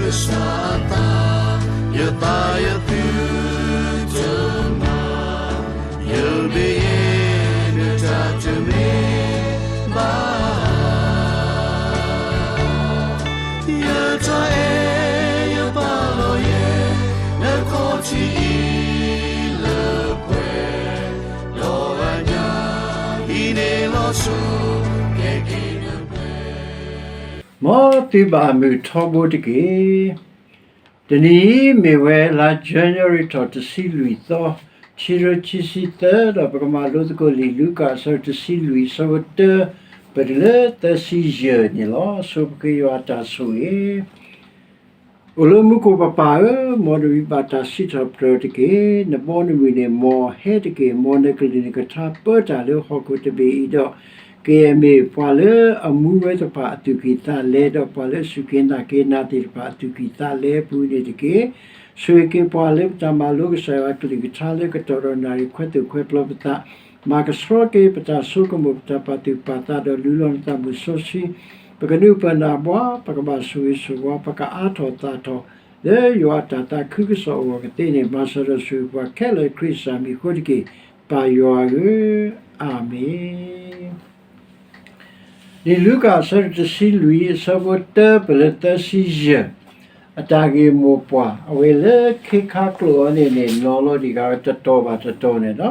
ကစၢ်အသး, ယသးယသုတမၤ, ယမ့ၢ်ယဲ နတၢ်တမ့ၢ်ဘၣ် ယတၢ်အဲၣ်ယပာ်လီၤယဲ နခီၣ်ထံးအံၤလၢပှဲၤ, ဒီးအညၣ်အံၤန့ၣ်လီၤဆီ ကဲက့ၤနပှဲၤ မ်သုဘၣ်မုာ်ထီဘိတက့ၢ်. တနံၤအံၤမ့ၢ်ဝဲလါ January ထီၣ်တဆံလွံၢ်သီ, ခံကထိခံဆံသၢ, ဒီးပကမၤလိသကိးလံာ်လူၤကၣ်အဆၢတဆံလွံၢ် အဆၢဖိတၢ ပတုၤလၢသၢဆံယဲၢ်န့ၣ်လီၤ. ဆိပဃ့ယွၤအတၢ်ဆိၣ်ဂ့ၤ အိၣ်လၢမူခိၣ်ပပၢ်ဧၢ, မ်နဝံဘၣ်တၢ်စံးထီၣ်ပတြၢၤတက့ၢ်. နဘီနမုၢ်န့ၣ် မ်ဟဲတက့ၢ်. မ်နကလုၢ်နကထါပၢတၢ်လၢဟီၣ်ခိၣ်တဘ့ၣ်အံၤဒီး ကယဲၢ်မ့ၢ်ပှၤလၢအမူဝဲတဖၣ်အသူၣ်ကံၢ်သးလဲ, ဒီးပှၤလၢအစူၢ်က့ၤနာ်က့ၤနၤသ့ၣ်တဖၣ်အသူၣ်ကံၢ်သးလဲအပူၤန့ၣ်တက့ၢ်. ဆိၣ်ဂ့ၤက့ၤပှၤလၢပတၢ်မၤလိကစၢ်ယွၤအကလုၢ်ကထါလၢကတီၢ်ဒီးနၣ်ရံၣ်ခွဲးသိၣ်ခွဲးပျီပသး, မၤကဆှီက့ၤပတၢ်ဆိကမိၣ် ပတၢ်ပာ်သူၣ်ပာ်သးဒီးလူလီၤနသးမုၢ်စီဆှံ, ပကနုာ်ပၢၢ်နၢ်ဘှါ, ပကဘၣ်ဆိၣ်ဂ့ၤဆိၣ်ဝါ, ပကအါထီၣ်သၣ်ထီၣ် လၢယွၤအတၢ်သးခုကစီၣ်အဂီၢ်ကသ့န့ၣ် မၤစၢၤဒီးဆိၣ်ဂ့ၤပှၤခဲလၢာ်လၢခရံာ်စၢ်မံၤအဃိတက့ၢ်, ပၢ်ယွၤဧၢ, အၤမ့ၣ်. လံာ်လူၤကၣ်အဆၢတဆံလွံၢ် အဆၢဖိတၢ ပလၢသၢဆံယဲၢ်, အတၢ်ဂ့ၢ်မိၢ်ပှၢ် အဝဲလၢခ့ခါကျိာ်အီၤန့ၣ်န့ၣ် နီၤလီၤဒံးဂၤဝဲတတီၤဘၣ်တတီၤန့ၣ်လီၤ.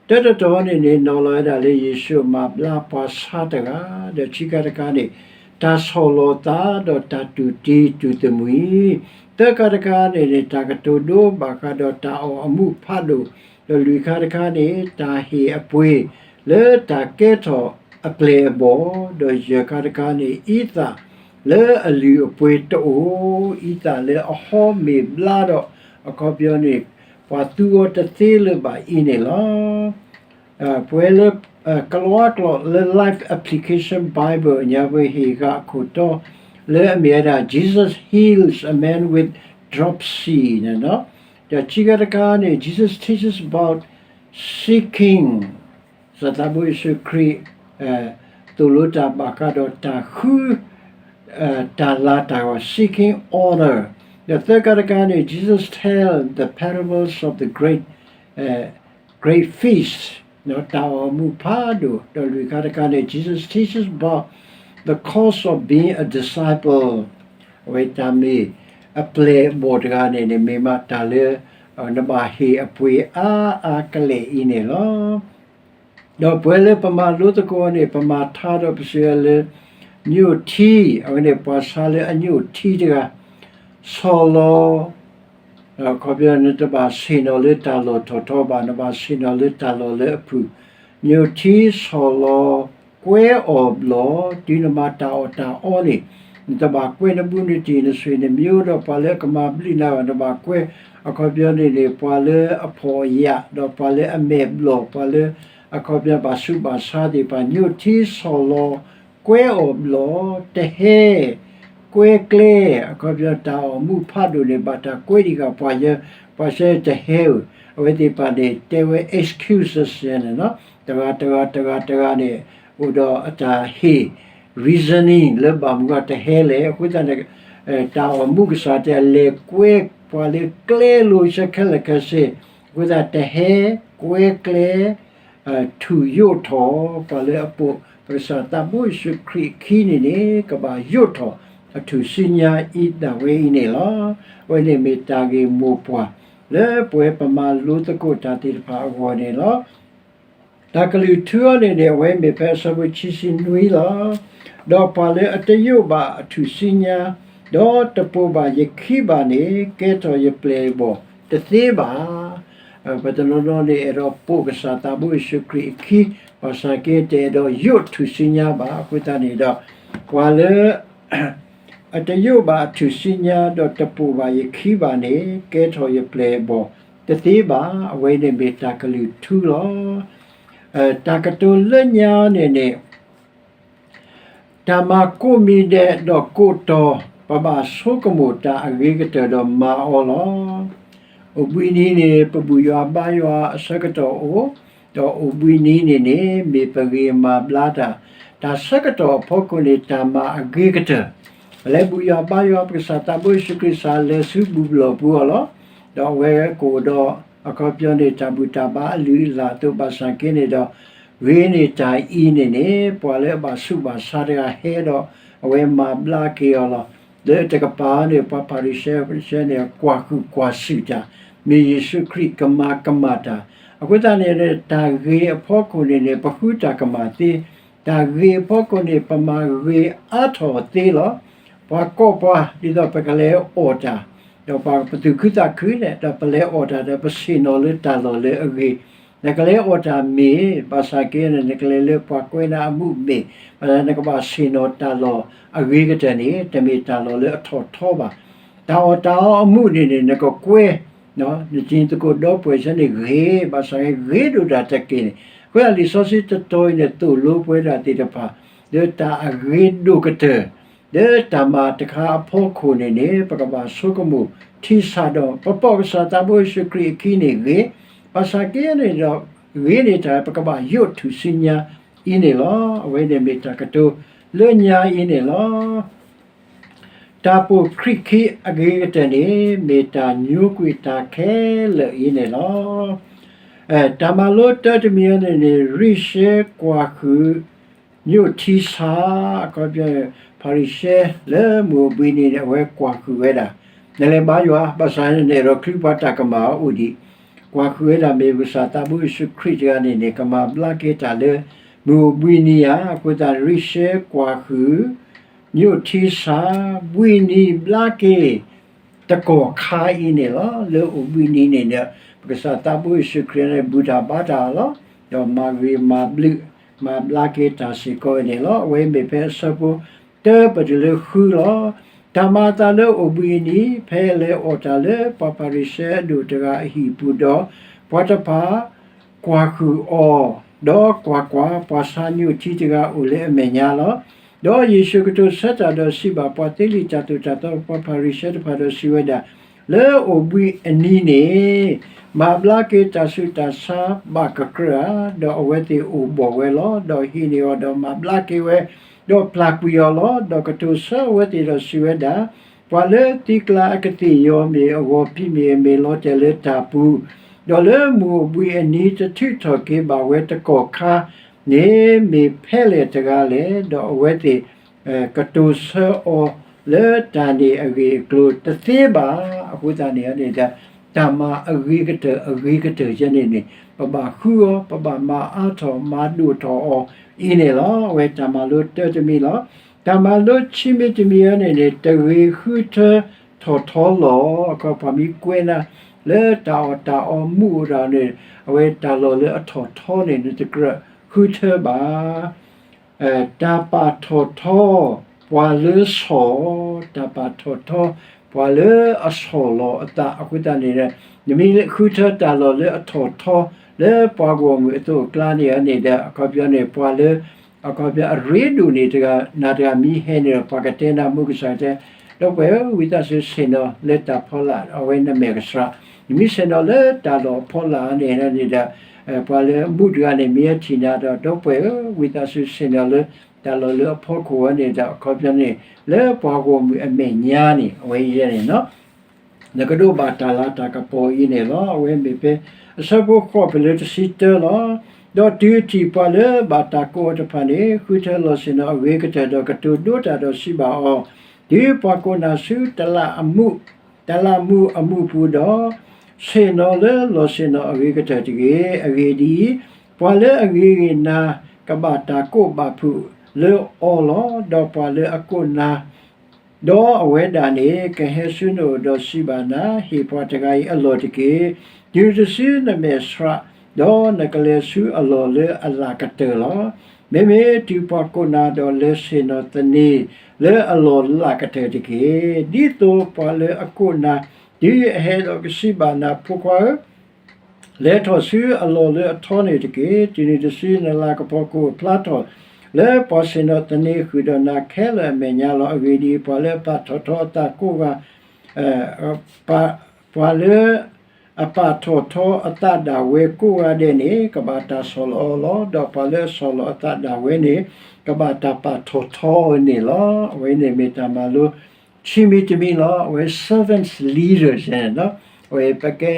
တၢတတီၤန့ၣ်န့ၣ် နီၤလီၤဝဲဒၣ်လၢယ့ၣ်ၡူးအမၤဘျါပှၤဆါတဂၤ, ဒီးခံခါတခါန့ၣ် တၢ်ဆီၣ်လီၤသးဒီးတၢ်တူၢ်တံၢ်တူၢ်တမှံၤ, သၢခါတခါန့ၣ်န့ၣ် တၢ်ကတိၤဒိဘၣ်ဃးဒီးတၢ်အီၣ်အမူးဖးဒိၣ်, ဒီးလွံၢ်ခါတခါန့ၣ် တၢ်ဟ့ၣ်အပှ့ၤလၢတၢ်ကဲထီၣ်အပျဲၢ်အဘီၣ်, ဒီးယဲၢ်ခါတခါန့ၣ် အံသၣ်လၢအလုၢ်အပှ့ၤတအိၣ်, အံသၣ်လၢအဟီမ့ၢ်ဘျါဒီး အခီပညီန့ၣ် ပှၤသူအီၤတသ့လၢၤဘၣ်အံၤန့ၣ်လီၤ. ပဝဲလၢ ကလီကလီလၢ Life Application Bible အညါပှဲၤဟ့ၣ်ဃာ်အခိၣ်တီ လၢအမ့ၢ်ဝဲဒၣ် Jesus heals a man with dropsy န့ၣ်လီၤ. ဒီးခံခါတခါန့ၣ် Jesus teaches about seeking ကစၢ်သးဘိယ့ၣ်ၡူးခရံာ် သိၣ်လိတၢ်ဘၣ်ဃးဒီးတၢ်ဃု တၢ်လၤတၢ်ဂီၤ seeking honor, ဒီးသၢခါတခါန့ၣ် Jesus tell the parables of the great great feast တၢ်အီၣ်မူးဖးဒိၣ်, ဒီးလွံၢ်ခါတခါန့ၣ် Jesus teaches about the cost of being a disciple, အဝဲတၢ်မ့ၢ်အပျဲၢ်အဘီၣ်တဂၤန့ၣ်န့ၣ် မ့ၢ်မးတၢ်လၢ နဘၣ်ဟ့ၣ်အပှ့ၤအါအါကလဲာ်အံၤန့ၣ်လီၤ. ဒီးပဝဲလၢပမၤလိသကိးန့ၣ် ပမၤထါဒီးပစံးဝဲလၢ ညိၣ်ထံ, အဝဲန့ၣ်ပှၤဆါလၢအညိၣ်ထံတဂၤ, ဆီၣ်လီၤ အခီပညီ နတဘၣ်ဆ့ၣ်နီၤလၢတၢ်လီၢ်ထီၣ်ထီဘၣ်, နဘၣ်ဆ့ၣ်နီၤလၢတၢ်လီၢ်လၢအဖုၣ်, ညိၣ်ထံဆီၣ်လီၤ ကွဲအီၣ်ဘျီၣ်, တုၤနမၤတၢ်အီၣ်တၢ်အီန့ၣ် နတဘၣ်ကွဲနဘူးနတံၢ် နဆွေနမျိုး ဒီးပှၤလၢအကမၤဘျုးနၤဘၣ် နဘၣ်ကွဲ, အခီပညီန့ၣ်န့ၣ် ပှၤလၢအဖှီၣ်အယာ် ဒီးပှၤလၢအမဲာ်ဘျီၣ် ပှၤလၢ အခီပညီဘၣ်ဆူးဘၣ်ဆါသ့ၣ်တဖၣ် ညိၣ်ထံဆီၣ်လီၤ ကွဲအီၣ်ဘျီၣ်, တဟဲ ကွဲကျဲ, အခီပညီတၢ်အီၣ်မူးဖးဒိၣ်န့ၣ် ဘၣ်တၢ်ကွဲဒံးဃာ်ပှၤယၢ ပှၤဆၢတဟဲဧၢ, အဝဲသ့ၣ်တဖၣ်န့ၣ် တဲဝဲ excuses န့ၣ်လီၤ. တဂၤတဂၤတဂၤတဂၤန့ၣ် အိၣ်ဒီးအတၢ်ဟ့ၣ် reasoning လၢဘၣ်မနုၤအတဟဲလဲၣ်. အဃိသတးန့ၣ် တၢ်အီၣ်မူးကစၢ်တဲ လဲၤကွဲပှၤလၢကျဲလိၤဆၢခဲလၢာ်ခဲဆ့, အဃိသတးတဟဲ ကွဲကျဲ ထူၣ်ယိးထီၣ် ပှၤလၢအပိာ်ပကစၢ်သးဘိယ့ၣ်ၡူးခရံာ်အခံန့ၣ်န့ၣ် ကဘၣ်ယိးထီၣ်အထူၣ်စုညါအံၤဒၣ်ဝဲအံၤန့ၣ်လီၤ. အဝဲန့ၣ်မ့ၢ်တၢ်ဂ့ၢ်မိၢ်ပှၢ် လၢပဝဲပမၤလိသကိးတၢ်သ့ၣ်တဖၣ်အဂီၢ်န့ၣ်လီၤ. တၢ်ကလုၢ်ထူအီၤန့ၣ်န့ၣ် အဝဲမ့ၢ်ဖဲအဆၢဖိခံဆံနွံလီၤ. ဒီးပှၤလၢအတယိးဘၣ်အထူၣ်စုညါ, ဒီးတပိာ်ဘၣ်ယခံဘၣ်န့ၣ် ကဲထီၣ်ယပျဲၢ်အဘီၣ်တသ့ဘၣ်. ပတနီၤနီၤန့ၣ် အဲၣ်ဒိးပိာ်ကစၢ်သးဘိယ့ၣ်ၡူးခရံာ်အခံ, ဘၣ်ဆၣ်က့တအဲၣ်ဒိးယိးထူၣ်စုညါဘၣ်. အဃိသတးန့ၣ်ဒီး ပှၤလၢ အတယိးဘၣ်အထူၣ်စုညါ ဒီးတပိာ်ဘၣ်ယခံဘၣ်န့ၣ် ကဲထီၣ်ယပျဲၢ်အဘီၣ်တသ့ဘၣ်. အဝဲန့ၣ်မ့ၢ်တၢ်ကလုၢ်ထူလီၤ. တၢ်ကတိၤလၢညါန့ၣ်န့ၣ် တၢ်မၤကိးမံၤဒဲးဒီးကိးတီၤ ပဘၣ်ဆိကမိၣ်တၢ်အဂ့ၤကတၢၢ်ဒီးမၤအီၤလီၤ. အိၣ်ဘှံးနံၤန့ၣ် ပဘူၣ်ယွၤဘါယွၤအဆၢကတီၢ်အိၣ်, ဒီးအိၣ်ဘှံးနံၤန့ၣ်န့ၣ် မ့ၢ်ပဂ့ၤမၤဘျါတၢ်, တၢ်ဆၢကတီၢ်အဖီခိၣ်န့ၣ် တၢ်မၤအဂ့ၤကတၢၢ် ပလဲၤဘူၣ်ယွၤဘါယွၤ ပကစၢ်သးဘိယ့ၣ်ၡူးခရံာ်စးလဲၤဆူဘူၣ်ဘျီၣ်ပူၤအီၤလီၤ. ဒီးအဝဲကအိၣ်ဒီး အခီပညီန့ၣ် တၢ်ဘူၣ်တၢ်ဘါအလုၢ်အလၢ်အသိး ဘၣ်ဆၣ်က့န့ၣ်ဒီး ဂ့ၤန့ၢ်တၢ်အံၤန့ၣ်န့ၣ် ပှၤလၢအဘၣ်ဆူးဘၣ်ဆါတဂၤဟဲဒီး အဝဲမၤဘျါက့ၤအီၤလီၤ. လၢတကပၤန့ၣ် ပှၤဖၤရံၤၡဲန့ၣ် ကွၢ်ဟုၣ်ကွၢ်စူၣ်တၢ် မ့ၢ်ယ့ၣ်ၡူးခရံာ်ကမၤကမၣ်တၢ်. အဃိသတးန့ၣ် တၢ်ဂ့ၤအဖီခိၣ်န့ၣ်န့ၣ် ပဃုတၢ်ကမၣ်သ့, တၢ်ဂ့ၤအဖီခိၣ်န့ၣ် ပမၤဂ့ၤအါထီၣ်သ့လီၤ. ပှၤကိးပှၤ ဒ်သိးပကလဲၤအီၣ်တၢ်, ဒီးပှၤပသူၣ်ခုသးခုန့ၣ် ဒီးပလဲၤအီၣ်တၢ်ဒီး ပဆ့ၣ်နီၤလၢတၢ်လီၢ်လၢအဂ့ၤ, နကလဲၤအီၣ်တၢ်မ့ၢ် ဘၣ်ဆၣ်က့န့ၣ် နကလဲၤလၢပှၤကွဲးနၤအမူးမ့ၢ် ဘၣ်ဆၣ်နကဘၣ်ဆ့ၣ်နီၤတၢ်လီၢ်အဂ့ၤကတၢၢ်န့ၣ် တမ့ၢ်တၢ်လီၢ်လၢအထီၣ်ထီဘၣ်. တၢ်အီၣ်တၢ်အီအမူးန့ၣ်န့ၣ် နကကွဲ နတံၤသကိးဒီပုၢ်ဝဲၢ်ဆၢန့ၣ်ဂ့ၤ, ဘၣ်ဆၣ်ဂ့ၤဒိၣ်ဒၣ်တက့ၢ်န့ၣ်, အဃိသတးလံာ်စီဆှံတတီၤအံၤန့ၣ် သိၣ်လိပဝဲဒၣ်သ့ၣ်တဖၣ် လၢတၢ်အဂ့ၤဒိၣ်ကတၢၢ် လၢတၢ်မၤတခါအဖီခိၣ်န့ၣ်န့ၣ် ပကဘၣ်ဆိကမိၣ်ထံဆးဒီး ပပိာ်ကစၢ်သးဘိယ့ၣ်ၡူးခရံာ်အခံန့ၣ်ဂ့ၤ, ဘၣ်ဆၣ်က့န့ၣ်ဒီး ဂ့ၤန့ၢ်တၢ် ပကဘၣ်ယိးထူၣ်စုညါအံၤန့ၣ်လီၤ. အဝဲန့ၣ်မ့ၢ်တၢ်ကတိၤလၢညါအံၤန့ၣ်လီၤ. တၢ်ပိာ်ခရံာ်ခံအဂ့ၤကတၢၢ်န့ၣ် မ့ၢ်တၢ်ညိကွံာ်တၢ်ခဲလၢာ်အံၤန့ၣ်လီၤ. တၢ်မၤလိတၢတမံၤအံၤန့ၣ်န့ၣ် ရံၣ်ရှဲကွၢ်ဃုာ် ညိၣ်ထံဆး, အခီပညီ ဖၤရံၤၡဲလၢမုၢ်အိၣ်ဘှံးနံၤန့ၣ် အဝဲကွၢ်ဃုာ်ဝဲဒၣ်, နလဲၤဘါယွၤ ဘၣ်ဆၣ်န့ၣ်ဒီး ချုးပှၤတၢ်ကမၣ်အအိၣ်ဒံး, ကွၢ်ဃုာ်ဝဲဒၣ်မ့ၢ်ပကစၢ်သးဘိယ့ၣ်ၡူးခရံာ်တဂၤန့ၣ်န့ၣ် ကမၤဘျါက့ၤတၢ်လၢ မုၢ်အိၣ်ဘှံးနံၤဧါ. အဃိသတး ရံၣ်ရှဲကွၢ်ဃုာ် ညိၣ်ထံဆး ဘှံးနံၤဘျါက့ၤ တကီၢ်ခါအံၤန့ၣ်လီၤ. လၢအိၣ်ဘှံးနံၤန့ၣ်ဒီး ပကစၢ်သးဘိယ့ၣ်ၡူးခရံာ်န့ၣ် ဘူၣ်တၢ်ဘါတၢ်အီၤလီၤ. ဒီးမၤဂ့ၤမၤဘျုး မၤဘျါက့ၤတၢ်စ့ၢ်ကီးအံၤန့ၣ်လီၤ. အဝဲမ့ၢ်ဖဲအဆၢဖိ တၢပတုၤလၢဃုလီၤ. တၢ်မၤအသးလၢအိၣ်ဘှံးအနံၤ ဖဲအလဲၤအီၣ်တၢ်လၢပှၤဖၤရံၤၡဲအဒိၣ်တဂၤအဟံၣ်ပူၤဒီး ပှၤတဖၣ် ကွၢ်ဃုာ်အီၤ, ဒီးကွၢ်ကွၢ်, ပှၤဆါညိၣ်ထံတဂၤအိၣ်လၢအမဲာ်ညါလီၤ. ဒီးယ့ၣ်ၡူးကတိၤဆၢတၢ်ဒီးစံးဘၣ် ပှၤသ့လံာ်တၢ်သိၣ်တၢ်သီ ပှၤဖၤရံၤၡဲတဖၣ်ဒီးစံးဝဲဒၣ်, လၢအိၣ်ဘှံးအနံၤန့ၣ် မၤဘျါက့ၤတၢ်ဆူးတၢ်ဆါဘၣ်ကကြၢးဧါ. ဒီးအဝဲသ့ၣ်အိၣ်ဘှီၣ်ဝဲလီၤ. ဒီးဟံးန့ၢ်အီၤဒီးမၤဘျါက့ၤဝဲ, ဒီးပျၢ်ကွံာ်အီၤလီၤ. ဒီးကတိၤဆၢအဝဲသ့ၣ်ဒီးစံးဝဲဒၣ်, ပှၤလၢသံကျါအကသ့ၣ်ယီၤမ့ၢ်အဂီၤဖံးမ့ၢ်အမ့ၢ်လီၤတဲာ်လၢတၢ်ပူၤ, ဒီးလၢမုၢ်အိၣ်ဘှံးအနံၤတထုးထီၣ်က့ၤဘၣ်ဝဲတကီၢ်ခါန့ၣ် မ့ၢ်ဖဲလဲၣ်တဂၤလဲၣ်. ဒီးအဝဲသ့ၣ် ကတိၤဆၢအီၤလၢတၢ်န့ၣ်အဂ့ၢ်အကျိၤတသ့ဘၣ်. အဃိသတးန့ၣ်န့ၣ်ဒီး တၢ်မၤအဂ့ၤကတၢၢ်အဂ့ၤကတၢၢ်ယဲန့ၣ်န့ၣ် ပဘၣ်ဃုအီၤ ပဘၣ်မၤအါထီၣ်မၤဒိၣ်ထီၣ်အီၤအံၤန့ၣ်လီၤ. အဝဲတၢ်မၤလိတၢတမံၤလီၤ. တၢ်မၤလိဆံးမံၤတမံၤအံၤန့ၣ်န့ၣ် တဂ့ၤဃုထၢထီၣ်ထီလီၤ. အခီပညီမ့ၢ်ကွဲးနၤ လၢတၢ်အီၣ်တၢ်အီမူးအိၣ်ဒီးန့ၣ် အဝဲတၢ်လီၢ်လၢအထီၣ်ထီန့ၣ် နတကြၢးဃုထၢဘၣ်. တၢ်ပာ်ထီၣ်ထီ ပှၤလၢဆီၣ်, တၢ်ပာ်ထီၣ်ထီ ပှၤလၢအဆီၣ်လီၤအသးအဃိသတးန့ၣ်ဒီး နမ့ၢ်ဃုထၢတၢ်လီၢ်လၢအထီၣ်ထီ လၢပှၤဂီၢ်မုၢ်အသိးအကျါန့ၣ်န့ၣ်ဒီး အခီပညီန့ၣ် ပှၤလၢ အခီပညီအရ့ဒိၣ်န့ၣ်တဂၤ နၤတဂၤမ့ၢ်ဟဲန့ၣ်ဒီး ပှၤကတဲနၤမုၢ်ကစၢ်တဲ ဒီပုၢ်ဝဲၢ်ဧၢ ဝံသးစူၤဆ့ၣ်နီၤလၢတၢ်ဖီလာ် အဝဲနမဲာ်ကဆှး, နမ့ၢ်ဆ့ၣ်နီၤလၢတၢ်လီၢ်အဖီလာ်န့ၣ်န့ၣ်ဒီး ပှၤလၢမူးတဂၤန့ၣ်မ့ၢ်ဟဲထံၣ်နၤဒီး ဒီပုၢ်ဝဲၢ်ဧၢ ဝံသးစူၤဆ့ၣ်နီၤလၢတၢ်လီၢ်လၢအဖီခိၣ်ဝဲန့ၣ်ဒီး အခီပညီန့ၣ် လၢပှၤဂီၢ်မုၢ်အမဲာ်ညါန့ၣ် အဝဲယဲန့ၣ် နကဒိးဘၣ်တၢ်လၤတၢ်ကပီၤအံၤန့ၣ်လီၤ. အဝဲမ့ၢ်ဖဲအဆၢဖိဃိးဖဲလၢတဆံတၢလီၤ. ဒီးတုၤထံၣ်ပှၤလၢဘၣ်တၢ်ကိးအီၤတဖၣ်န့ၣ် ဃုထၢလီၢ်ဆ့ၣ်နီၤအဂ့ၤကတၢၢ်ဒီးကတိၤဒိတၢ်ဒီးစံးဘၣ်အီၤ, တုၤပှၤကိးနၤဆူတလးအမူး, တလးမူးအမူးပူၤဒီး ဆ့ၣ်နီၤလၢလီၢ်ဆ့ၣ်နီၤအဂ့ၤကတၢၢ်တဂ့ၤ. အဂ့ၢ်ဒ်အံၤ, ပှၤလၢအဂ့ၤဂ့ၤနၤ ကဘၣ်တၢ်ကိးဘၣ်ဖုးလၢအီၤလီၤ. ဒီးပှၤလၢအကိးနၤ ဒီးအဝဲဒၣ်န့ၣ် ကဟဲဆူနအိၣ်ဒီးစံးဘၣ်နၤ, ဟ့ၣ်ပှၤတဂၤအံၤအလီၢ်တက့ၢ်. တုၤနတစုနမဲာ်ဆှး, ဒီးနကလဲၤဆူအလီၢ်လၢအလၢ်ကတၢၢ်လီၤ. မ့မ့ၢ်တုၤပှၤကိးနၤဒီးလဲၤဆ့ၣ်နီၤသန့ၤလၢအလီၢ်လၢ်ကတၢၢ်တက့ၢ်. ဒ်သိးပှၤလၢအကိးနၤ တုၤအဟဲဒီးကစံးဘၣ်နၤ, ဖိခွါဧၢ လဲၤထီၣ်ဆူအလီၢ်လၢအထီန့ၣ်တက့ၢ်. တုၤနုၤတစုနလၤကပီၤကအိၣ်ဖျါထီၣ် လၢပှၤဆ့ၣ်နီၤသန့ၤဃုာ်ဒီးနၤခဲလၢာ်အမဲာ်ညါလီၤ. အဂ့ၢ်ဒ်အံၤ, ပှၤလၢအပာ်ထီၣ်ထီအသးကိးဂၤ, ပှၤလၢ အပာ်ထီၣ်ထီအသးဒၣ်ဝဲကိးဂၤဒဲးန့ၣ် ကဘၣ်တၢ်ဆီၣ်လီၤအီၤလီၤ. ဒီးပှၤလၢအဆီၣ်လီၤအသးဒၣ်ဝဲန့ၣ် ကဘၣ်တၢ်ပာ်ထီၣ်ထီအီၤန့ၣ်လီၤ. အဝဲန့ၣ်မ့ၢ်တၢ်မၤလိ ခံမံၤတမံၤလီၤ. အဝဲ servants leaders န့ၣ်လီၤ. အဝဲပကဲ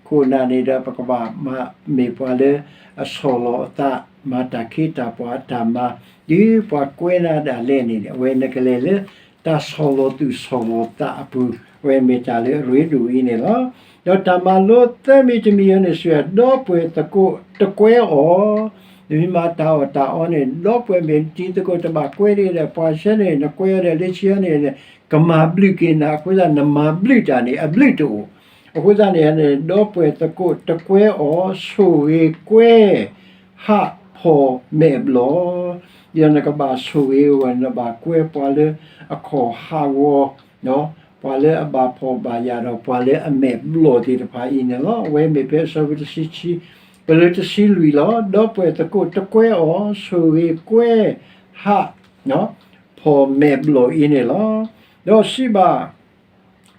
ခိၣ်နၢ်န့ၣ်ဒီး ပကဘၣ်မၤမ့ၢ်ပှၤလၢအဆီၣ်လီၤအသး မၤတၢ်ခ့တၢ်ပှၤအတၢ်မၤ ဒ်ပှၤကွဲးနၤဒၣ်လဲာ်န့ၣ် အဝဲနကလဲၤလၢတၢ်ဆီၣ်လီၤသူၣ်ဆီၣ်လီၤသးအပူၤ အဝဲမ့ၢ်တၢ်လၢအရ့ဒိၣ်အံၤန့ၣ်လီၤ. ဒီးတၢ်မၤလိသၢမံၤတမံၤအံၤန့ၣ် စံးဝဲ ဒီပုၢ်ဝဲၢ်သကိးတကွဲးအီၤ, နမ့ၢ်မၤတၢ်အီၣ်တၢ်အီန့ၣ် ဒီပုၢ်ဝဲၢ်မ့ၢ်နတံၤသကိးတဘၣ်ကွဲးဒ်ဒီး ပှၤဆၢန့ၣ် နကွဲးအီၤဒီးလၢခံအီၤန့ၣ် ကမၤဘျုးက့ၤနၤ အဃိသတးနမၤဘျုးတၢ်န့ၣ် အဘျုးတအိၣ်. အဃိသတးန့ၣ် ဒီပုၢ်ဝဲၢ်သကိးတကွဲးအီၤ ဆိၣ်ဂ့ၤကွဲး ဟးဖီၣ်မဲာ်ဘျီၣ်, ဒီးနကဘၣ်ဆိၣ်ဂ့ၤဝဲ နဘၣ်ကွဲးပှၤလၢအခီၣ်ဟးဂီၤ, ပှၤလၢအဘၣ်ဖှီၣ်ဘၣ်ယာ်ဒီးပှၤလၢအမဲာ်ဘျီၣ်သ့ၣ်တဖၣ်အံၤန့ၣ်လီၤ. အဝဲမ့ၢ်ဖဲအဆၢဖိတဆံခံ ပလၢတဆံလွံၢ်လီၤ. ဒီပုၢ်ဝဲၢ်သကိးတကွဲးအီၤ ဆိၣ်ဂ့ၤကွဲး ဟး ဖီၣ်မဲာ်ဘျီၣ်အံၤန့ၣ်လီၤ. ဒီးစံးဘၣ်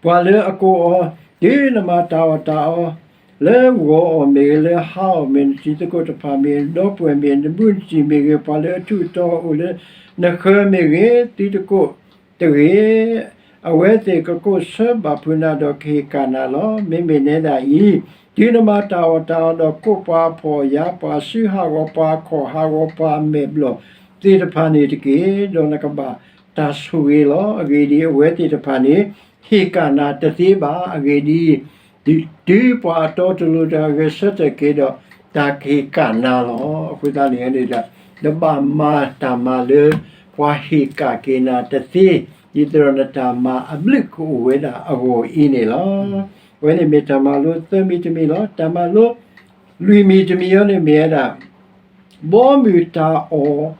ပှၤလၢအကိးအီၤ, တုၤနမၤတၢ်အီၣ်တၢ်အီ လၢဂီၤအီၤမ့ၢ်ဂ့ၤ လၢဟါအီၤမ့ၢ် နတံၤသကိးတဖၣ်မ့ၢ် ဒီပုၢ်ဝဲၢ်မ့ၢ် နမုၢ်နတံၤမ့ၢ်ဂ့ၤ ပှၤလၢအထူးအတီၤအိၣ်လၢနဃၢၤမ့ၢ်ဂ့ၤ တံၤသကိးတဂ့ၤ, အဝဲသ့ၣ်ကကိးဆၢဘၣ်ဖုးနၤဒီးကဟ့ၣ်ကၣ်နၤလီၤ. မ့မ့ၢ်နဲဒၣ်အံၤ, တုၤနမၤတၢ်အီၣ်တၢ်အီဒီး ကိးပှၤအဖှီၣ်အယာ် ပှၤအစုဟးဂီၤ ပှၤအခီၣ်ဟးဂီၤ ပှၤအမဲာ်ဘျီၣ်သ့ၣ်တဖၣ်န့ၣ်တက့ၢ်. ဒီးနကဘၣ်တၢ်ဆိၣ်ဂ့ၤလီၤ. အဂ့ၢ်ဒ်အံၤ, အဝဲသ့ၣ်တဖၣ်န့ၣ် ဟ့ၣ်ကၣ်နၤတသ့ဘၣ်. အဂ့ၢ်ဒ်အံၤ, တုၤပှၤအတီတလိၤတဂၤဂဲၤဆၢထၢၣ်က့ၤဒီး တၢ်ကဟ့ၣ်ကၣ်နၤလီၤ. အဃိသတးန့ၣ်န့ၣ်ဒီး နဘၣ်မၤတၢ်မၤလၢ ပှၤဟ့ၣ်ကၣ်က့ၤနၤတသ့, ဒ်သိးဒီးနတၢ်မၤအဘျုးကအိၣ်ဝဲဒၣ်အဂီၢ်အံၤန့ၣ်လီၤ. အဝဲန့ၣ်မ့ၢ်တၢ်မၤလိသၢမံၤတမံၤလီၤ. တၢ်မၤလိလွံၢ်မံၤတမံၤအံၤန့ၣ်မ့ၢ်ဝဲဒၣ် ဘီမုၢ်တၢ်အီၣ်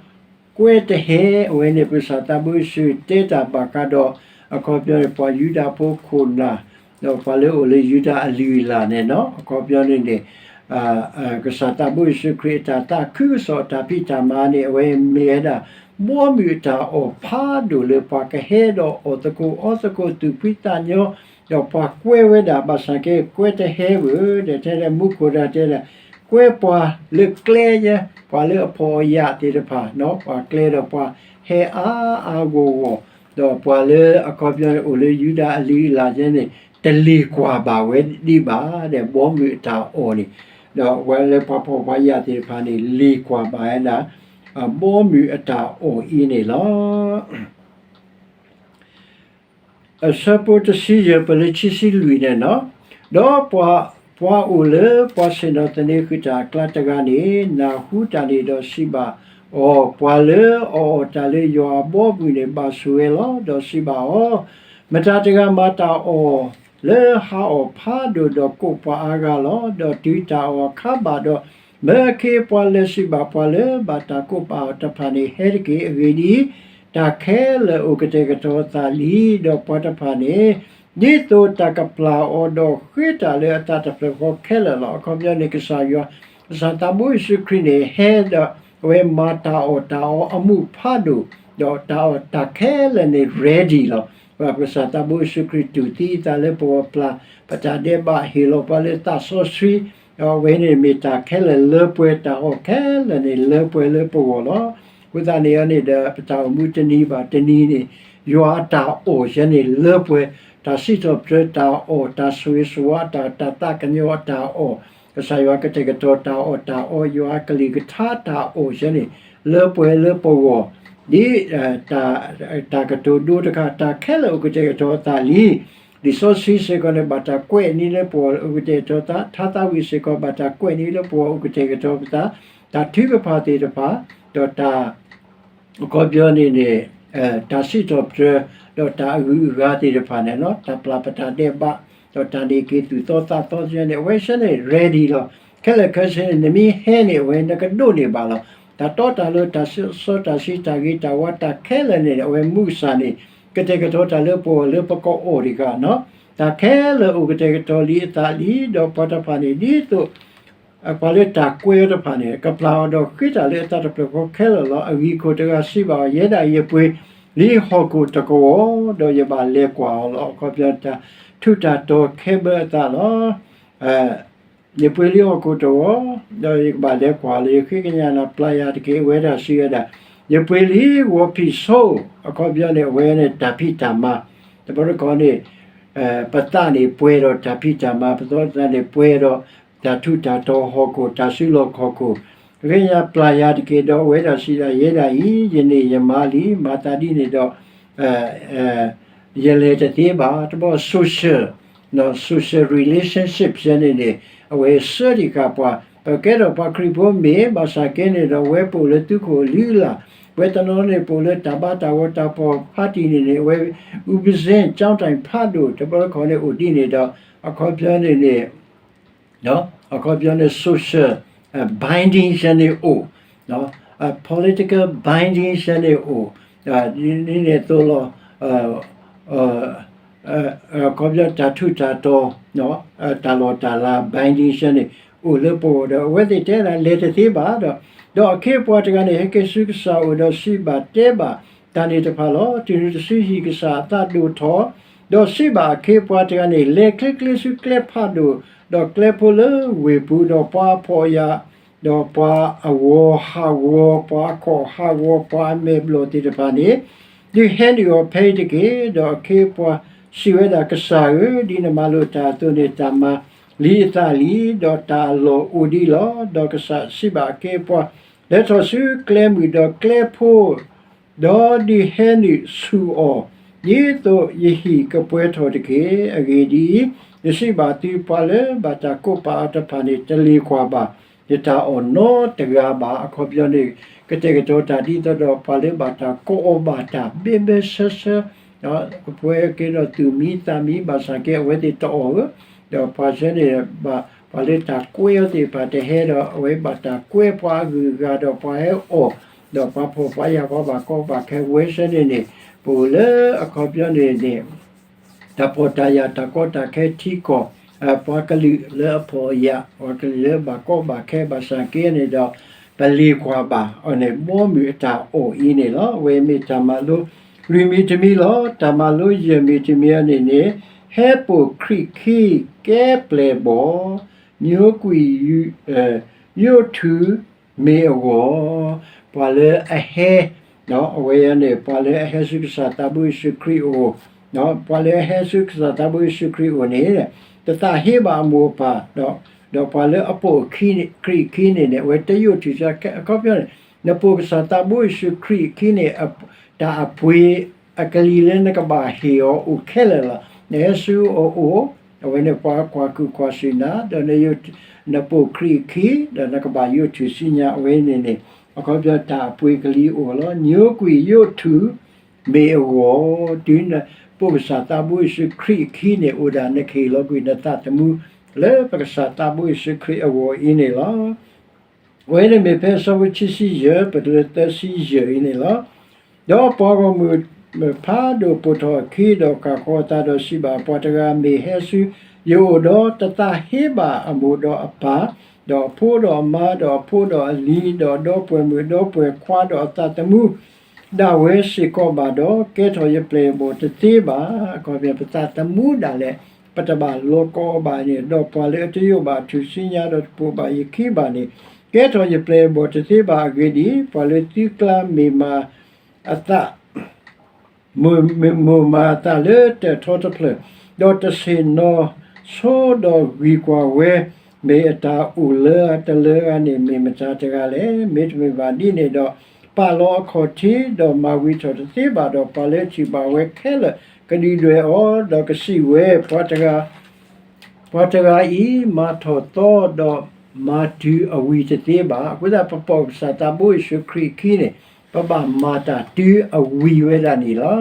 ကွဲတဟဲ, အဝဲန့ၣ် ပကစၢ်သးဘိယ့ၣ်ၡူးတဲတၢ်ဘၣ်ဃးဒီး အခီပညီန့ၣ် ပှၤယူဒၤဖိခိၣ်နၢ် ဒီးပှၤလၢအိၣ်လၢယူဒၤအလုၢ်အလၢ်န့ၣ်လီၤ. အခီပညီန့ၣ်န့ၣ် ကစၢ်သးဘိယ့ၣ်ၡူးခရံာ်အတၢ်သးခုကစီၣ်အတၢ်ဖံးတၢ်မၤန့ၣ် အဝဲမ့ၢ်ဝဲဒၣ် ဘီမုၢ်အတၢ်အီၣ်ဖးဒိၣ်လၢပှၤကဟဲဒီးအီၣ်သကိးအီသကိးသူၣ်ဖှံသးညီ, ဒီးပှၤကွဲဝဲဒၣ် ဘၣ်ဆၣ်က့ ကွဲတဟဲဘၣ်, ဒီးထဲလၢမူခိၣ်တၢ်တဲဒၣ် ကွဲပှၤလၢကျဲယဲ, ပှၤလၢအဖှီၣ်အယာ်သ့ၣ်တဖၣ်, ပှၤကျဲဒီးပှၤဟဲအါအါဂီၢ်ဂီၢ်, ဒီးပှၤလၢအခီပညီန့ၣ် အိၣ်လၢယူဒၤအလုၢ်အလၢ်ယဲန့ၣ် တလ့ၤကွၢ်ဘၣ်ဝဲဒံးဘၣ်ဒီး ဘီမုၢ်အတၢ်အီၣ်န့ၣ်, ဒီးပှၤလၢပှၤဖှီၣ်ပှၤယာ်သ့ၣ်တဖၣ်န့ၣ် လ့ၤကွၢ်ဘၣ်ဝဲဒၣ် ဘီမုၢ်အတၢ်အီၣ်အံၤန့ၣ်လီၤ. အဆၢဖိတဆံယဲၢ် ပလၢခံဆံလွံၢ်န့ၣ်လီၤ. ဒီးပှၤ, ပှၤအိၣ်လၢပှၤဆ့ၣ်နီၤသန့ၤဃုာ်တၢ်အကျါတဂၤန့ၣ် နၢ်ဟူတၢ်န့ၣ်ဒီးစံးဘၣ်အီၤ, ပှၤလၢအအီၣ်တၢ်လၢယွၤအဘီအမုၢ်န့ၣ် ဘၣ်ဆိၣ်ဂ့ၤလီၤ. ဒီးစံးဘၣ်အီၤ, မတၤတဂၤမၤတၢ်အီၣ်လၢဟါအီၣ်ဖးဒိၣ်ဒီးကိးပှၤအါဂၤလီၤ. ဒီးတုၤတၢ်အီၣ်အခါဘၣ်ဒီး, မၢအခ့အပှၤလဲၤစံးဘၣ်ပှၤလၢဘၣ်တၢ်ကိးပာ်အီၤတဖၣ်န့ၣ် ဟဲတက့ၢ်. အဂ့ၢ်ဒ်အံၤ, တၢ်ခဲလၢာ်အိၣ်ကတဲာ်ကတီၤအသးလံ. ဒီးပှၤတဖၣ်န့ၣ် ဒ်သိးတၢ်ကပျၢ်အီၤဒီးဃ့တၢ်လၢအသးတဖျၢၣ်ဃီခဲလၢာ်လီၤ. အခီပညီန့ၣ် ကစၢ်ယွၤ, ကစၢ်သးဘိယ့ၣ်ၡူးခရံာ်န့ၣ် ဟဲဒီးအဝဲမၤတၢ်အီၣ်တၢ်အီအမူးဖးဒိၣ်, ဒီးတၢ်အီၣ်တၢ်ခဲလၢာ်န့ၣ် ready လီၤ. ပကစၢ်သးဘိယ့ၣ်ၡူးခရံာ်တူၢ်သံအသးလၢပဂီၢ် ပျၢ်ပတၢ်ဒဲးဘး ဟ့ၣ်လီၤပှၤလၢသးစီဆှံ, ဒီးအဝဲန့ၣ်မ့ၢ်တၢ်ခဲလၢာ်လၢပှဲၤ တၢ်အီၣ်ခဲလၢာ်န့ၣ် လၢပှဲၤလၢပဂီၢ်လီၤ. အဃိသတးန့ၣ်န့ၣ်ဒီး ပတၢ်အိၣ်မူတနံၤဘၣ်တနံၤန့ၣ် ယွၤအတၢ်အီၣ်ယဲန့ၣ်လၢပှဲၤ, တၢ်စံးထီၣ်ပတြၢၤတၢ်အီၣ် တၢ်ဆိၣ်ဂ့ၤဆိၣ်ဝါတၢ် တၢ်သးကညီၤအတၢ်အီၣ်, ကစၢ်ယွၤကတဲာ်ကတီၤတၢ်အီၣ်တၢ်အီ ယွၤအကလုၢ်ကထါတၢ်အီၣ်ယဲန့ၣ် လၢပှဲၤလၢပဂီၢ်, ဒ် တၢ်ကတိၤဒိတခါ တၢ်ခဲလၢာ်အိၣ်ကတဲာ်ကတီၤအသးလံ. လံာ်စီဆှံစ့ၢ်ကီးန့ၣ် ဘၣ်တၢ်ကွဲးနံၤလၢပဂီၢ်အိၣ်ကတဲာ်ကတီၤသး, ထါသးဝံၣ်စ့ၢ်ကီး ဘၣ်တၢ်ကွဲးနံၤလၢပဂီၢ်အိၣ်ကတဲာ်ကတီၤပသး, တၢ်ထုကဖၣ်သ့ၣ်တဖၣ်, ဒီးတၢ် အခီပညီန့ၣ်န့ၣ် တၢ်စံးထီၣ်ပတြၢၤ ဒီးတၢ်အဂုၤအဂၤသ့ၣ်တဖၣ်န့ၣ်လီၤ. တၢ်ပျၢ်ပတၢ်ဒဲးဘး ဒီးတၢ်န့ၢ်က့ၤသူၣ်သီသးသီယဲန့ၣ် အဝဲဆၢန့ၣ် ready လီၤ. ခဲလၢာ်ခဲဆ့န့ၣ် နမ့ၢ်ဟဲန့ၣ် အဝဲနကဒိးန့ၢ်ဘၣ်လီၤ. တၢ်တီတၢ်လိၤ တၢ်စီတၢ်ဆှံ တၢ်ဂ့ၤတၢ်ဝါ တၢ်ခဲလၢာ်န့ၣ် အဝဲမူကစၢ်န့ၣ် ကတဲာ်ကတီၤတၢ်လၢပဂီၢ်လၢပကအီၣ်တဂၤနီၤ. တၢ်ခဲလၢာ်အိၣ်ကတဲာ်ကတီၤလံအသးလံ, ဒီးပှၤတဖၣ်န့ၣ် ဒ်သိး ပှၤလၢတၢ်ကွဲအီၤတဖၣ်န့ၣ် ကပျၢ်အီၤဒီးဃ့တၢ်လၢအသးတဖျၢၣ်ဃီခဲလၢာ်လီၤ. အဂံၢ်ခိၣ်တဂၤစံးဘၣ်အီၤ, ယဲဒၣ်ယပှ့ၤလံဟီၣ်ခိၣ်တကဝီၤ, ဒီးယဘၣ်လဲၤကွၢ်အီၤလီၤ. အခီပညီတၢ်ထူးတၢ်တီၤခဲဘၢအသးလီၤ. ယပှ့ၤလံဟီၣ်ခိၣ်တဝီ, ဒီးယကဘၣ်လဲၤကွၢ်လၢယဃ့ကညးနၤ ပျၢ်ယၤတက့ၢ် အဝဲဒၣ်စံးဝဲဒၣ်, ယပှ့ၤလံဂီၤဖံးဆိ, အခီပညီန့ၣ် အဝဲန့ၣ်တၢ်ဖံးတၢ်မၤ, တဘျီတခီန့ၣ် ပသးန့ၣ်ပှဲၤဒီးတၢ်ဖံးတၢ်မၤ, ပသးန့ၣ်ပှဲၤဒီးတၢ်ထူးတၢ်တီၤဟီၣ်ခိၣ် တၢ်စုလီၢ်ခီၣ်ခိၣ်, ဃ့ကညးပျၢ်ယၤတက့ၢ် ဒီးအဝဲဒၣ်စံးဒၣ်ယဲဒၣ်အံၤ ယန့ၢ်ယမါလံ, မၤသးဒ်န့ၣ်ဒီး ယလဲၤတသ့ဘၣ်, တဘျီ social, social relationship ယဲန့ၣ်န့ၣ် အဝဲစၢတံၢ်ဃာ်ပှၤ, ပကဲထီၣ်ပှၤခရံာ်ဖိမ့ၢ် ဘၣ်ဆၣ်က့န့ၣ်ဒီး အဝဲပအိၣ်လၢသုးခိၣ်အလုၢ်အလၢ်, ဝဲတနီၤန့ၣ်ပအိၣ်လၢတၢ်ဘါတၢ်ဂီၤတၢ်ဖီၣ် party န့ၣ်န့ၣ် အဝဲ အူပစ့ ကၠီတၢ်ဖးဒိၣ် တဘျီတခီန့ၣ်အိၣ်ဒ်န့ၣ်ဒီး အခီပညီန့ၣ်န့ၣ် အခီပညီန့ၣ် social binding ယဲန့ၣ်အိၣ်, political binding ယဲန့ၣ်အိၣ်, ဒ်န့ၣ်အသိးလီၤ, အခီပညီတၢ်ထူးတၢ်တီၤ, တၢ်လီၢ်တၢ်လၤ binding ယဲန့ၣ် အိၣ်လၢပဂီၢ်ဒီး အဝဲသ့ၣ်တဲဒၣ်လဲၤတသ့ဘၣ်ဒီး, ဒီးအခ့အပှၤတဂၤန့ၣ် ဟဲက့ၤဆူကစၢ်အအိၣ်ဒီးစံးဘၣ်တဲဘၣ်တၢ်န့ၣ်တဖၣ်လီၤ. တုၤနုၤတစုဟံၣ်ကစၢ်အသးဒိၣ်ထီၣ်, ဒီးစံးဘၣ်အခ့အပှၤတဂၤန့ၣ်, လဲၤချ့ချ့ဆူကျဲဖးဒိၣ်, ဒီးကျဲဖိလၢဝ့ၢ်ပူၤ, ဒီးပှၤအဖှီၣ်အယာ် ဒီးပှၤအဂီၤဟးဂီၤ, ပှၤအခီၣ်ဟးဂီၤ, ပှၤအမဲာ်ဘျီၣ်သ့ၣ်တဖၣ်န့ၣ်, ဒုးဟဲနုာ်အီၤဖဲအံၤတက့ၢ်. ဒီးအခ့အပှၤစံးဝဲဒၣ်, ကစၢ်ဧၢ, ဒ်နမၤလိာ်တၢ်အသိးန့ၣ် တၢ်မၤလံအသးလံ, ဒီးတၢ်အလီၢ်အိၣ်ဒံးလီၤ. ဒီးကစၢ်စံးဘၣ်အခ့အပှၤ, လဲၤထီၣ်ဆူကျဲမုၢ်ဒီးကျဲဖိ ဒီးဒုးဟဲနုာ်ဆူၣ်အီၤ, ဒ်သိးယဟံၣ်ကပှဲၤထီၣ်တက့ၢ်. အဂ့ၢ်ဒ်အံၤ, ယစံးဘၣ်သု, ပှၤလၢဘၣ်တၢ်ကိးပာ်အီၤတဖၣ်န့ၣ် တလ့ၤကွၢ်ဘၣ်, ယတၢ်အီၣ်နီတဂၤဘၣ်. အခီပညီန့ၣ် ကတဲာ်ကတီၤတၢ်ဒ်သိးဒီး ပှၤလၢဘၣ်တၢ်ကိးအီၤဘၣ်တၢ်ဘဲဘဲဆၢဆၢ ပှဲၤက့ၤဒီးသူၣ်မံသးမံ ဘၣ်ဆၣ်က့ အဝဲသ့ၣ်တအီၣ်ဧၢ, ဒီးပှၤဆၢန့ၣ် ပှၤလၢတၢ်ကွဲအီၤသ့ၣ်တဖၣ်တဟဲဒီး အဝဲဘၣ်တၢ်ကွဲပှၤအဂုၤအဂၤဒီးပှၤဟဲအီၣ်, ဒီးပှၤဖှီၣ်ပှၤယာ်ပှၤဘၣ်ကီဘၣ်ခဲဝဲဆၢန့ၣ်န့ၣ် ပအိၣ်လၢအခီပညီန့ၣ်န့ၣ် တၢ်ဖှီၣ်တၢ်ယာ်တၢ်ကီတၢ်ခဲထံကီၢ်, ပှၤကလုာ်လၢအဖှီၣ်အယာ် ပှၤကလုာ်လၢဘၣ်ကီဘၣ်ခဲဘၣ်ဆၣ်က့န့ၣ်ဒီး ပလ့ၤကွၢ်ဘၣ်အီၤန့ၣ် ဘီမုၢ်အတၢ်အီၣ်အံၤန့ၣ်လီၤ. အဝဲမ့ၢ်တၢ်မၤလိလွံၢ်မံၤတမံၤလီၤ. တၢ်မၤလိယဲၢ်မံၤတမံၤအံၤန့ၣ်န့ၣ် ဟဲပိာ်ခရံာ်ခံကဲပျဲၢ်ဘီၣ် ညိကွံာ်ယိးထူၣ်မ့ၢ်အဂီၢ်, ပှၤလၢအဟဲ အဝဲန့ၣ် ပှၤလၢအဟဲဆူကစၢ်သးဘိယ့ၣ်ၡူးခရံာ်အအိၣ်, ပှၤလၢအဟဲဆူကစၢ်သးဘိယ့ၣ်ၡူးခရံာ်အအိၣ်န့ၣ် တသးဟ့ဘၣ်အမိၢ်အပၢ်, ဒီးပှၤလၢအပိာ်ခရံာ်ခံန့ၣ်န့ၣ် အဝဲတယိးထူၣ်စ့ၢ်ကီး အခီပညီန့ၣ် နပိာ်ကစၢ်သးဘိယ့ၣ်ၡူးခရံာ်အခံန့ၣ် တၢ်အပှ့ၤအကလံၤလၢနကဘၣ်ဟ့ၣ်အီၤအိၣ်ခဲလၢာ်လီၤ. နဟဲဆူအအိၣ်, အဝဲန့ၣ်ပှၤကွၢ်ကုၢ်ကွၢ်ဆူၣ်နၤ, ဒီးနပိာ်ခရံာ်အခံ, ဒီးနကဘၣ်ယိးထူၣ်ဆူညါအဝဲန့ၣ်န့ၣ်, အခီပညီတၢ်အပှ့ၤကလံၤအိၣ်လီၤ. ညိကွံာ်ယိးထူၣ်မ့ၢ်အဂီၢ်, တုၤနပိာ်ကစၢ်သးဘိယ့ၣ်ၡူးခရံာ်အခံန့ၣ် အိၣ်ဒၣ်နကဟ့ၣ်လီၤကွံာ်နသးသမူ လၢပကစၢ်သးဘိယ့ၣ်ၡူးခရံာ်အဂီၢ်အံၤန့ၣ်လီၤ. အဝဲန့ၣ်မ့ၢ်ဖဲအဆၢဖိခံဆံယဲၢ် ပတုၤလၢသၢဆံယဲၢ်အံၤန့ၣ်လီၤ. ဒီးပှၤဂီၢ်မုၢ်ဖးဒိၣ်ပိာ်ထီၣ်အခံ ဒီးဃၣ်ဃီၤအသးဒီးစံးဘၣ်, ပှၤတဂၤမ့ၢ်ဟဲဆူယအိၣ်ဒီး တသးဟ့ဘၣ်အမိၢ်ဒီးအပၢ်, ဒီးအဖိဒီးအမါ, ဒီးအဖိဒီးအလံၤ, ဒီးအဒီပုၢ်ဝဲၢ်မုၣ်, ဒီပုၢ်ဝဲၢ်ခွါ, ဒီးအသးသမူ ဒၣ်ဝဲစ့ၢ်ကီးဘၣ်ဒီး, ကဲထီၣ်ယပျဲၢ်ယဘီၣ်တသ့ဘၣ်. အခီပညီ ပသးသမူဒၣ်လဲာ် ပတဘၣ်လီၤကီအီၤဘၣ်န့ၣ်, ဒီးပှၤလၢအတယိးဘၣ်ထူၣ်စုညါဒီးတပိာ်ဘၣ်ယခံဘၣ်န့ၣ်, ကဲထီၣ်ယပျဲၢ်ယဘီၣ်တသ့ဘၣ်. အဂ့ၢ်ဒ်အံၤ, ပှၤလၢသုကျါမ့ၢ်မၤအသး မိၢ်မၤအသးလၢတၢၢ်ထီတဖျၢၣ်, ဒီးတဆ့ၣ်နီၤဆိဒီးဂံၢ်ကွၢ်ဝဲ, မ့ၢ်အတၢ်အိၣ်လၢအတလၢအဂၤန့ၣ် မ့ၢ်မတၤတဂၤလဲၣ်. မ့တမ့ၢ်ဘၣ်ဒ်န့ၣ်ဒီး, ပာ်လီၤအခီၣ်ထံး, ဒီးမၤဝံၤထီၣ်တသ့ဘၣ်ဒီး ပှၤလၢထံၣ်ဘၣ်ဝဲခဲလၢာ် ကဒုၣ်ဒွဲၣ်အီၤ, ဒီးကစံးဝဲ, ပှၤတဂၤ ပှၤတဂၤအံၤ မၤထီၣ်သီဒီးမၤတုၤအဝံၤတသ့ဘၣ်. အဃိသတး ပပိာ်ကစၢ်သးဘိယ့ၣ်ၡူးခရံာ်အခံန့ၣ်, ပဘၣ်မၤတၢ်တုၤအဝံၤဝဲဒၣ်န့ၣ်လီၤ.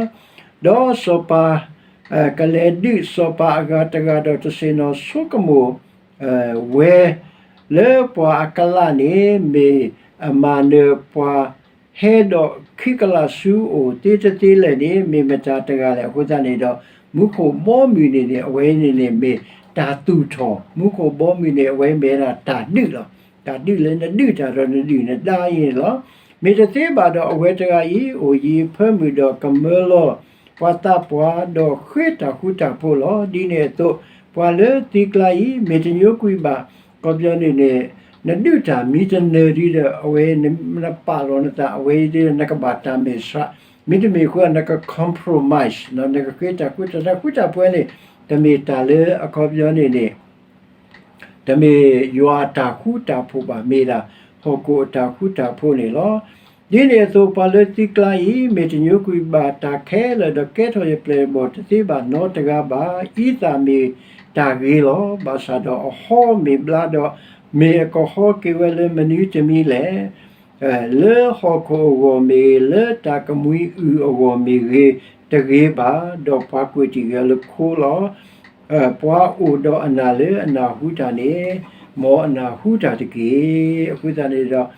ဒီးစီၤပၤ ကလဲၤဒုးစီၤပၤအဂၤတဂၤဒီး တဆ့ၣ်နီၤဆိကမိၣ်ဝဲ လၢပှၤအကလးန့ၣ် မ့ၢ်အမၤနၢၤပှၤ ဟဲဒီးခံကလးဆူအအိၣ်သ့တသ့လဲၣ်န့ၣ် မ့ၢ်မတၤတဂၤလဲၣ်. အဃိသတးန့ၣ်ဒီး မူခိၣ်ဘီမုၢ်န့ၣ်န့ၣ် အဝဲန့ၣ်န့ၣ်မ့ၢ်တၢ်သူၣ်ထီၣ်, မူခိၣ်ဘီမုၢ်န့ၣ် အဝဲမ့ၢ်ဝဲဒၣ်တၢ်ဒုးလီၤ. တၢ်ဒုးလၢနဒုးတၢ်ဒီးနဒုးနဒါအံၤန့ၣ်လီၤ. မ့ၢ်တသ့ဘၣ်ဒီး အဝဲတဂၤအံၤ အိၣ်ယံၤအဖၢမုၢ်ဒီးကမၢလီၤပှၤသးပှၢ် ဒီးဃ့တၢ်ဃူတၢ်ဖိးလီၤ. ဒ်န့ၣ်အသိး ပှၤလၢသံကျါအံၤ မ့ၢ်တညိကွံာ်ဘၣ် အခီပညီန့ၣ်န့ၣ် နဒုးတၢ်မံတနၢၤဒံးဒီး အဝဲနပာ်လီၤနသး အဝဲဒ်နကဘၣ်တၢ်မဲာ်ဆှး, မ့တမ့ၢ်အဃိ နက compromise နကဃ့တၢ်ဃူတၢ် တၢ်ဃူတၢ်ဖိးန့ၣ် တမ့ၢ်တၢ်လၢအခီပညီန့ၣ်န့ၣ် တမ့ၢ်ယွၤအတၢ်ဃူတၢ်ဖိးဘၣ် မ့ၢ်ဒၣ်ဟီၣ်ခိၣ်အတၢ်ဃူတၢ်ဖိးန့ၣ်လီၤ. ဒ်န့ၣ်အသိး ပှၤလၢသံကျါအံၤ မ့ၢ်တညိကွံာ်ဘၣ်တၢ်ခဲလၢာ်ဒီး ကဲထီၣ်ယပျဲၢ်ယဘီၣ်တသ့ဘၣ်နီတဂၤဘၣ်. အံသၣ်မ့ၢ်တၢ်ဂ့ၤလီၤ. ဘၣ်ဆၣ်ဒီးအဟီမ့ၢ်ဘျါဒီး မ့ၢ်အကဟီက့ၤဝဲလၢမနုၤတမံၤလဲၣ်. လၢဟီၣ်ခိၣ်အဂီၢ်မ့ၢ်ဂ့ၤ, လၢတၢ်ကမှံအုၣ်အဂီၢ်မ့ၢ်ဂ့ၤ, တဂ့ၤဘၣ်, ဒီးပှၤကွဲးတံၢ်ဂ့ၤလၢခိလီၤ. ပှၤအိၣ်ဒီးအနၢ်လၢအနၢ်ဟူတၢ်န့ၣ်, မ်အနၢ်ဟူတၢ်တက့ၢ်. အဃိသတးန့ၣ်ဒီး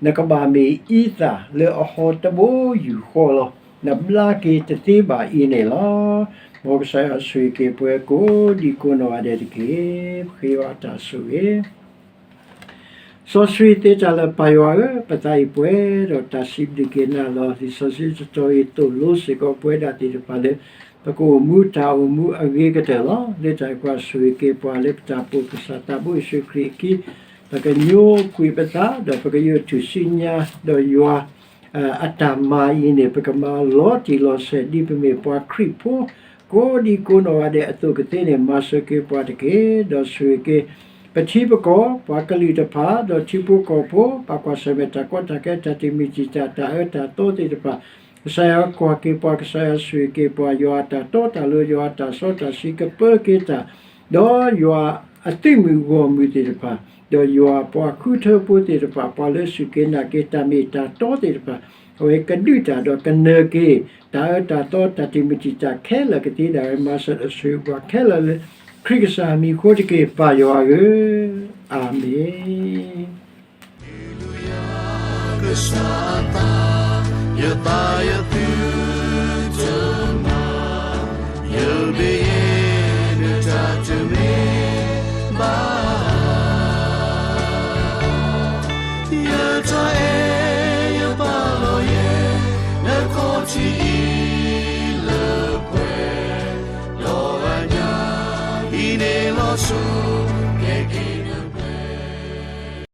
နကဘၣ်မ့ၢ်အံသၣ်လၢအဟီတဘိယူၢ်ဃီလီၤ. နဘျါက့ၤတသ့ဘၣ်အံၤန့ၣ်လီၤ. မ်ကစၢ်ယွၤဆိၣ်ဂ့ၤက့ၤပှၤကိးဒံကိးနီၢ်ဂၤဒဲးတက့ၢ်. ပဃ့ဘါတၢ်ဆိၣ်ဂ့ၤ စီဆှံသ့တၢ်လၢပၢ်ယွၤဧၢ, ပသးအံၤပှဲၤဒီးတၢ်စံးဘျုးက့ၤနၤလီၤ. လံာ်စီဆှံတတီၤအံၤသိၣ်လိစ့ၢ်ကီးပဝဲဒၣ်သ့ၣ်တဖၣ်လၢ ပကအိၣ်မူတၢ်အိၣ်မူအဂ့ၤကတၢၢ်လီၤ. လၢတၢ်အံၤပှၤဆိၣ်ဂ့ၤက့ၤပှၤလၢပတၢ်အိၣ်ဖှိၣ်ကစၢ်သးဘိယ့ၣ်ၡူးခရံာ်အခံ, ပကညိကွံာ်ပသး ဒီးပကယိးထူၣ်စုညါ ဒီးယွၤ အတၢ်မၤအံၤန့ၣ် ပကမၤလီၤတံၢ်လီၤဆဲး ဒ်ပမ့ၢ်ပှၤခရံာ်ဖိ ကိးဒံကိးနီၢ်ဂၤဒဲးအသိးကသ့န့ၣ် မၤစၢၤက့ၤပှၤတက့ၢ်. ဒီးဆိၣ်ဂ့ၤက့ၤ ပထံပကီၢ် ပှၤကလုာ်တဖၣ် ဒီးထံဖိကီၢ်ဖိ ဘၣ်ကွၢ်ဆၢၣ်မဲာ်တၢ်ကီတၢ်ခဲ တၢ်တမုာ်တံာ်တာ် တၢ်အၢတၢ်သီသ့ၣ်တဖၣ် ကစၢ်ယွၤကွၢ်က့ၤပှၤ ကစၢ်ယွၤဆိၣ်ဂ့ၤက့ၤပှၤ ယွၤအတၢ်တီတၢ်လိၤ ယွၤအတၢ်စီတၢ်ဆှံကပၢက့ၤတၢ် ဒီးယွၤအသုးမုၢ်ဂီၢ်မုၢ်သ့ၣ်တဖၣ် ဒီးယွၤပှၤဃုထၢဖိသ့ၣ်တဖၣ် ပှၤလၢစူၢ်က့ၤနာ်က့ၤတၢ်မ့ၢ်တၢ်တီသ့ၣ်တဖၣ် အဝဲကဒုးတၢ်ဒီးကနၢၤက့ၤ တၢ်အၢတၢ်သီတၢ်တမုာ်တံာ်တာ်ခဲလၢာ်ကသ့ဒၣ်ဝဲ မၤစၢၤဒီးဆိၣ်ဂ့ၤပှၤခဲလၢာ်လၢ ခရံာ်ကစၢ်မံၤအဃိတက့ၢ် ပၢ်ယွၤဧၢ, အၤမ့ၣ်. Hallelujah, ကစၢ်အသး, ယသးယသုတမၤ, ယမ့ၢ်ယဲနတၢ်တမ့ၢ်ဘၣ်. ယတၢ်အဲၣ်ယပာ်လီၤယဲ, နခီၣ်ထံးအံၤလၢပှဲၤ, ဒီးအညါ ဟံးန့ၢ်လီၤဆူ